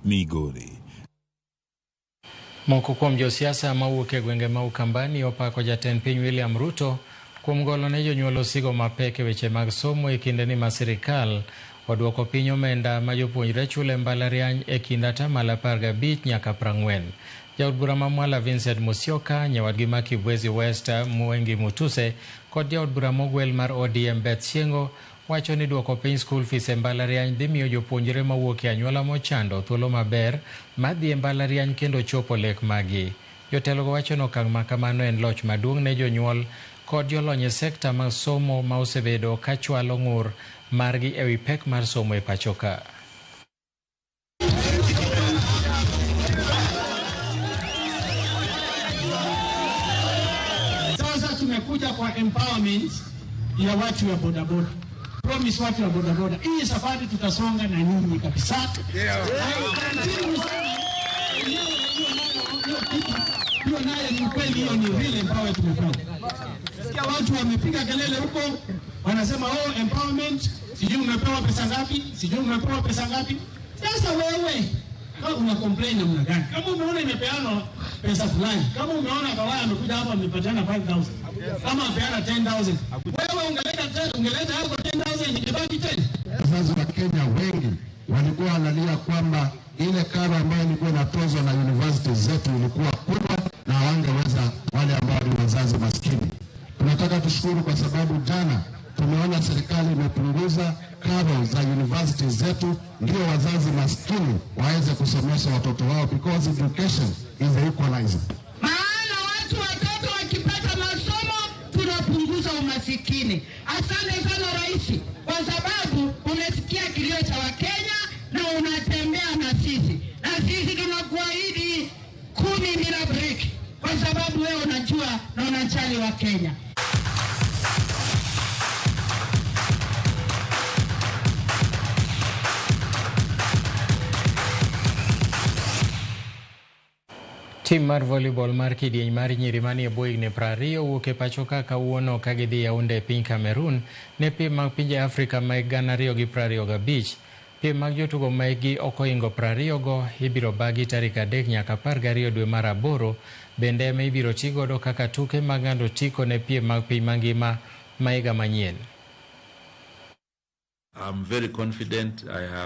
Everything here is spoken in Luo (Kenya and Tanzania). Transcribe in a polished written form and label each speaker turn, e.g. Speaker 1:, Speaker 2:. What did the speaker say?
Speaker 1: Migori.
Speaker 2: Moko kuom josiasa mawuok e gwenge ma Ukambani opako jatend piny William Ruto kuom golo ne jonyuol osigo mapek e weche mag somo e kindeni ma sirikal oduoko piny omenda ma jopuonjre chulo e mbalariany e kind atamalo 15 nyaka 40. Jaod bura ma Mwala Vincent Musyoka, nyawadgi ma Kibwezi West Mwengi Mutuse kod jaod bura mogwel mar ODM Beth Syengo wacho ni duoko piny school fees e mbalariany dhi miyo jopuonjre mawuok e anyuola mochando thuolo maber mar dhi e mbalariany kendo chopo lek maggi. Jotelogo wacho ni okang' ma kamano en loch maduong' ne jonyuol kod jolony e sekta mag somo ma osebedo ka chwalo ng'ur margi e wi pek mar somo e pacho ka.
Speaker 3: Sasa tumekuja kwa empowerment ya watu wa bodaboda. Promise watu wa bodaboda, hii safari tutasonga na nyinyi kabisa. Hiyo nayo ni ukweli, hiyo ni real empowerment tumefanya. Sikia watu wamepiga kelele huko, wanasema oh, empowerment, sijui umepewa pesa ngapi, sijui umepewa pesa ngapi. Sasa wewe kama una complain namna gani? Kama umeona imepeanwa pesa fulani, kama umeona Kawaya amekuja hapa amepatiana 5000, kama apeana 10000, wewe ungeleta yako 10000 ingebaki 10.
Speaker 4: Wazazi wa Kenya wengi walikuwa wanalia kwamba ile karo ambayo ilikuwa inatozwa na university zetu ilikuwa kubwa na hawangeweza wale ambao ni wazazi maskini. Tunataka tushukuru kwa sababu jana tumeona serikali imepunguza karo za university zetu, ndio wazazi maskini waweze kusomesha watoto wao, because education is the equalizer.
Speaker 5: Maana watu watoto wakipata masomo tunapunguza umasikini. Asante sana Rais, kwa sababu umesikia kilio cha Wakenya na unatembea na sisi, na sisi tunakuahidi 10 bila break, kwa sababu wewe unajua na unajali Wakenya.
Speaker 2: Tim mar volleyball mar kidieny mar nyiri manie bwo higni 20 owuok e pacho ka kawuono ka gidhi Yaounde e piny Cameroon ne piem mag pinje Afrika ma 2025. Piem mag jotugo ma hikgi ok ohingo 20 go ibiro bagi tarik 3 nyaka 12 dwe mar 8, bende ema ibiro ti godo kaka tuke mag ng'ado otiko ne piem mag piny mangima ma higa manyien.
Speaker 6: I'm very confident. I have